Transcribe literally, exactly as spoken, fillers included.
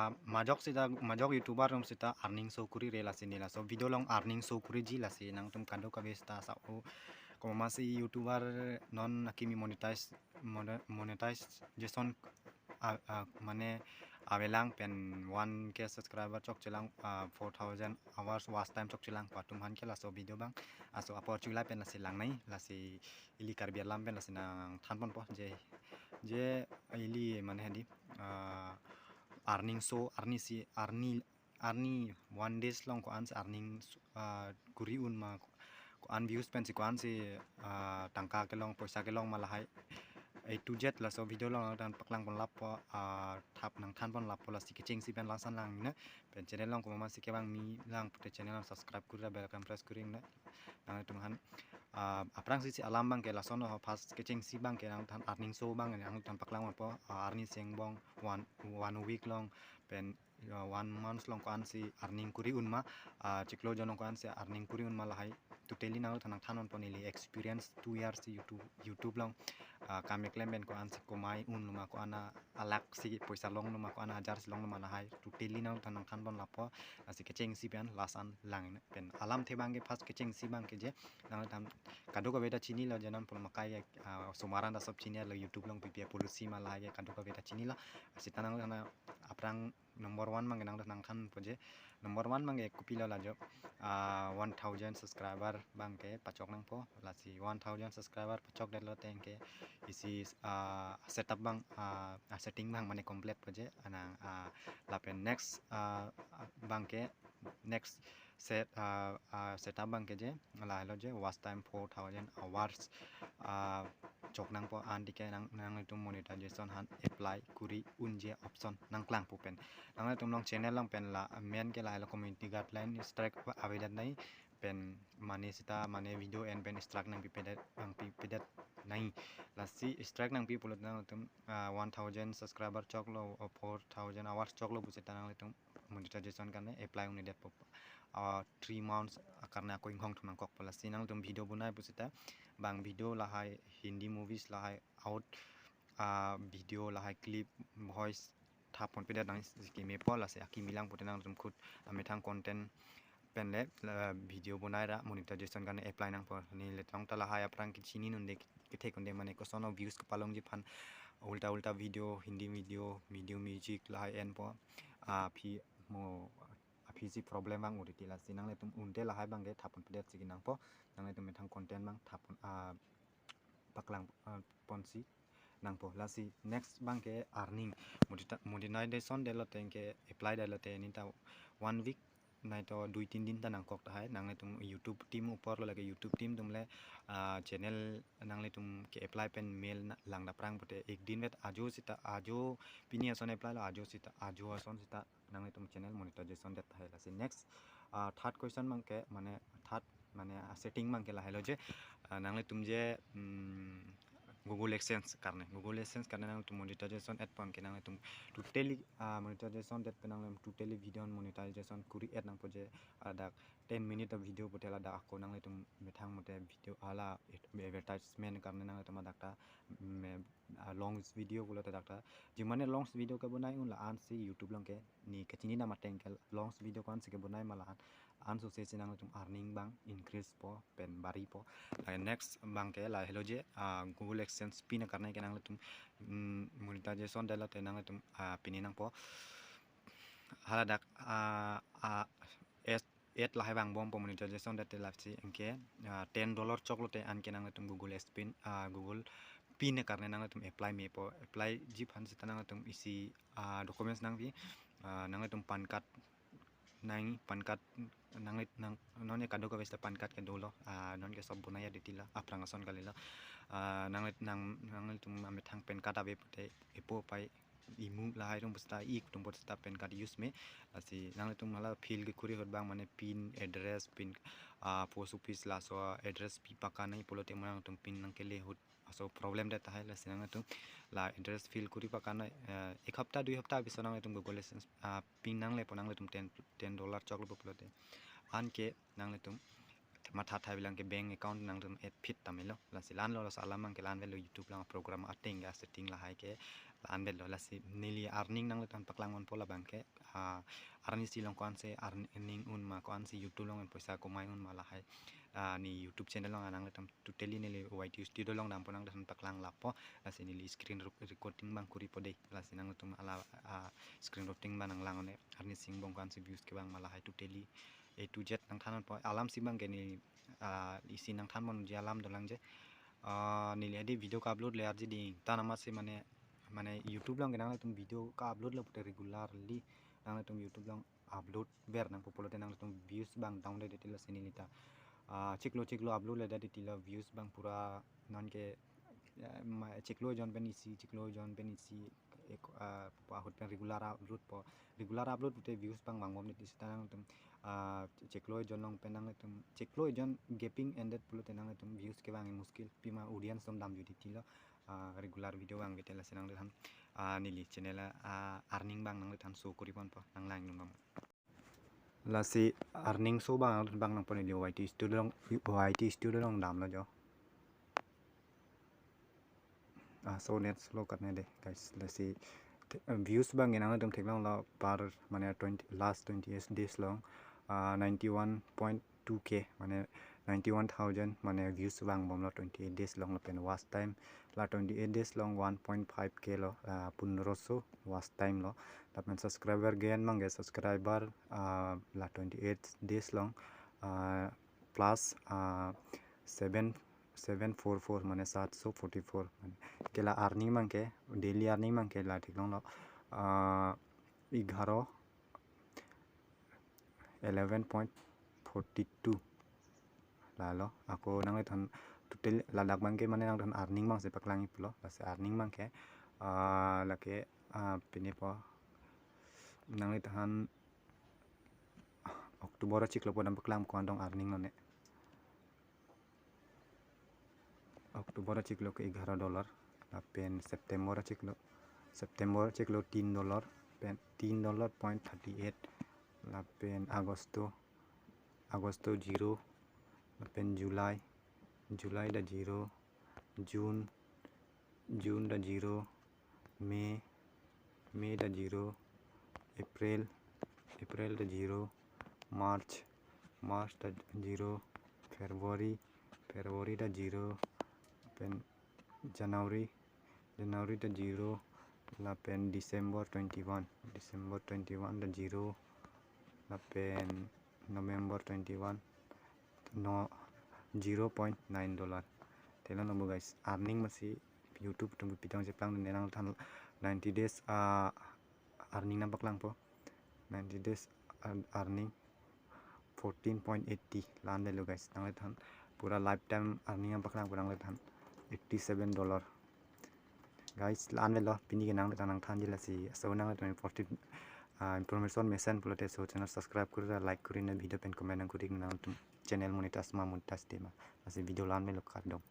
Ah, majok sita, majok YouTuber atum sita earning show kuri re, lasi ne laso video along earning show kuriji, lasi nangtum kadokave sita sa-o, komatsi YouTuber non akimi monetize, mone-, monetization, ah, ah, mane avelang pen one K subscriber chokchelang, ah, four thousand hours watch time chokchelang pu atum aphan ke laso video abang aso apor chulai pen lasi langnai, lasi ili Karbi alam pen lasi nangthanponpo je, je ili mane hadi, ah, earning show, earning si, earning, earning one days along ko-ansi earning, ah, kuri un ma, ko-an views pensi ko-ansi, ah, tangka kelong, poisa kelong ma lahai A to Z laso video along nangtum paklang ponlappo, ah, thap nangthan ponlappo, lasi kechengsi pen lason lang ne. Pen channel along komatsi kevang mi lang pute channel along subscribe kuri ra bell icon press kuri ne. Nangtum aphan, ah, aphrangsi si alam abang ke lason ho, first kechengsi abang ke nangtum aphan earning show abang nangtum aphan paklang ponpo, ah, earning si angbong one, one week along pen, ah, one month along ko-ansi earning kuri un ma, ah, chiklo jon along ko-ansi earning kuri un ma lahai totally nangtum aphan nangthan ponpo, neli experience two years YouTube, YouTube along, ah, kam keklem pen ko-ansi komai unlo ma, ko-an a lakh si poisa longlo ma, ko-an a hajar si longlo ma lahai totally nangtum aphan nangthan ponlappo, lasi kechengsi pen lason lang ne. Pen alamthe abang ke first kechengsi abang ke je nangtum kadokave ta chinilo je non pul makai ke, ah, osomar an ta sob chinilo, YouTube along P P A policy ma lahai ke kadokave ta chinilo. Sita nangtum aphan aphrang number one abang ke nangtum aphan nangthanpo je. Number one abang ke kopilo lajo, ah, one thousand subscriber abang ke pachok nangpo, lasi one thousand subscriber pachokdetlo tangte isi, ah, setup abang, ah, ah, setting abang mane complete po je anang, ah, lapen next, ah, abang ke next set, ah, ah, setup abang ke je lahelo je watch time four thousand hours, ah, chok nangpo, anti ke nang, nanglitum monetization aphan apply kuri unji option nangklangpo pen. Nanglitum along channel along pen la main ke lahelo community guideline strike avedet nai, pen mane sita mane video en pen strike nangpipedet, nangpipedet nai. Lasi strike nangpi pulote nangtum, ah, one thousand subscriber choklo, o four thousand hours choklo pusita nanglitum monetization karne apply un'edetpo. Ah, three months karne ako inghong thum nangkokpo, lasi nangtum video bonai pusita bang video lahai Hindi movies lahai out, ah, video lahai clip voice thap ponpedet nangji kemepo, lasi akimi lang pute nangtum khud amethang content pen le, la video bonai ra monetization karne apply nangpo. Neli tong ta lahai aphrang kechini un-e, kethek un-e mane koson views kepalongji aphan ulta ulta video, Hindi video, video music lahai enpo. Ah, aphi mo, aphisi problem abang uri ti, lasi nanglitum un'e lahai abang ke thap ponpedet si nangpo, nanglitum methang content abang thap pon, ah, paklang, ah, ponsi nangpo. Lasi next abang ke earning. Moneta-, monetization detlo tangte, apply detlo tangte neta one week nai to dui tin din ta nangkok tahai. Nanglitum YouTube team upor lo, lake YouTube team atum le, ah, channel nanglitum ke apply pen mail na, lang dapprang pute ek din vet ajo sita, ajo pini ason apply lo, ajo sita, ajo ason sita nanglitum channel monetization det tahai. Lasi next, ah, third question abang ke mane third mane, ah, setting abang ke lahelo je, ah, nanglitum je, mm, Google AdSense karne, Google AdSense karne nangtum monetization et pon ke nangtum totally, ah, monetization det pen nangtum totally video monetization kuri et nangpo je, ah, dak ten minute video pute ladak ako nanglitum methang mate video hala advertisement karne nangtum ladak ta, mm, ah, long video pulote dak ta. Jimane long video kebonai un la-ansi YouTube along ke ne kachini dam ateng ke long video ko-ansi kebonai ma la-an, anso se si nangtum earning abang increase po pen bari po. Lapen next abang ke lahelo je, ah, Google AdSense pin karne ke nangtum, mm, monetization detlo tangte nangtum, ah, pin nangpo. Hala dak, ah, ah, ad, ad lahai vangbompo monetization det te lasi anke, ah, ten dollar choklo tangte anke nangtum Google Ads pin, ah, Google pin karne nangtum apply mepo. Applyji aphan sita nangtum isi, ah, documents nangpi, ah, nangtum PAN card nang, PAN card nang, nang, non ya kadokave sita PAN card ke dolo, ah, non ke sob bonai ya ditila, aphrang ason kalilo. Ah, nang, nang, nangtum amethang PAN card ave pute epo pai imu lahai atum pusita, ik atum pusita PAN card use me. Lasi nangtum hala fill kekuri ahut abang mane pin, address, pin, ah, post office laso address pi pakanai pulote mo nangtum pin nangkele ahut aso problem det tahai. Lasi nangtum la address fill kuri pakanai, eh, ek hapta dui hapta piso nangtum Google AdSense, ah, pin nanglepo, nangtum ten, ten dollar choklo pulote. Anke nangtum matha thai bilang ke bank account nangtum add phit tamelo. Lasi la-anlo, lasi alam abang ke la-an avelo, YouTube along program ateng ke setting lahai ke la-an avelo. Lasi neli earning nanglitum aphan paklang ponpo labang ke, ah, arnisi along ko-ansi earning un ma, ko-ansi YouTube along poisa komai un ma lahai. Ah, ne YouTube channel along nanglitum totally neli Y T Studio along dampo, nanglitum aphan paklang lapo. Lasi neli screen rec-, recording abang koripo dei. Lasi nanglitum hala, ah, screen recording abang nanglang un-e, arnisi angbong ko-ansi views kevang ma lahai totally A to Z nangthan ponpo. Alamsi abang ke ne, ah, isi nangthan ponji alam dolang je. Ah, neli adi video ka-upload le arji ding. Ta namasi mane, mane YouTube along ke nanglitum video ka-upload lo pute regularly nanglitum YouTube along upload ver nangpo pulote nanglitum views abang down-e detilo, lasi neli ta, ah, chiklo chiklo upload le detilo, views abang pura non ke, eh, ma-, chiklo ejon pen isi, chiklo ejon pen isi, ek, ah, pa ahut pen regular upload po. Regular upload pute views abang vangbom det, seta nangtum, ah, chiklo ejon along pen nangtum, chiklo ejon gaping endet pulote nangtum views kevang muskil, pima audience atum damjui detilo, ah, regular video vangvete. Lasi nanglitum, ah, neli channel, ah, earning abang nanglitum show kori ponpo, nanglang ingnung abang. Lasi earning show abang, abang nangpo neli Y T Studio along, Y T Studio along damlo jo. Ah, so net slow karne de, guys. Lasi te-, views abang ke nanglitum theklonglo per, mane twenty, last twenty-eight days along, ah, ninety-one point two K, mane ninety-one thousand, mane views vangbomlo twenty-eight days along. Lapen watch time la twenty-eight days along one point five K lo, ah, punroso watch time lo. Lapen subscriber gain abang ke subscriber, ah, la twenty-eight days along, ah, plus, ah, seven, seven four four, mane satso forty-four. Mane ke la earning abang ke, daily earning abang ke la theklonglo, ah, egharo, eleven point forty-two. Lalo, ako nanglitum total ladak abang ke mane nanglitum earning abangsi paklangji pulo. Lasi earning abang ke, ah, lake, ah, pini po nanglitum October achiklo po dam paklang ko-an dong earning lo ne. October achiklo ke egharo dollar, lapen September achiklo, September achiklo tin dollar, pen tin dollar point thirty-eight, lapen Agosto, Agosto zero, lapen July, July ta zero, June, June ta zero, May, May ta zero, April, April ta zero, March, March ta zero, February, February ta zero, pen January, January ta zero, lapen December twenty-one, December twenty-one ta zero, lapen November twenty-one, no, zero point nine dollar. Telo nomor guys, earning masi YouTube atum pitong cheplang, nanglitum ninety days, ah, earning nangpaklangpo. Ninety days earn-, earning fourteen point eighty, la-an avelo guys. Nanglitum pura lifetime earning nangpaklangpo nanglitum eighty-seven dollar. Guys, la-an avelo, pini ke nanglitum nangthanji lasi. So nanglitum important, ah, information mesen pulote so channel subscribe kori, like kori, ne video pen comment nangkori, nangtum channel monetize ma, monetize te ma. Lasi video la-an avelo, kardom.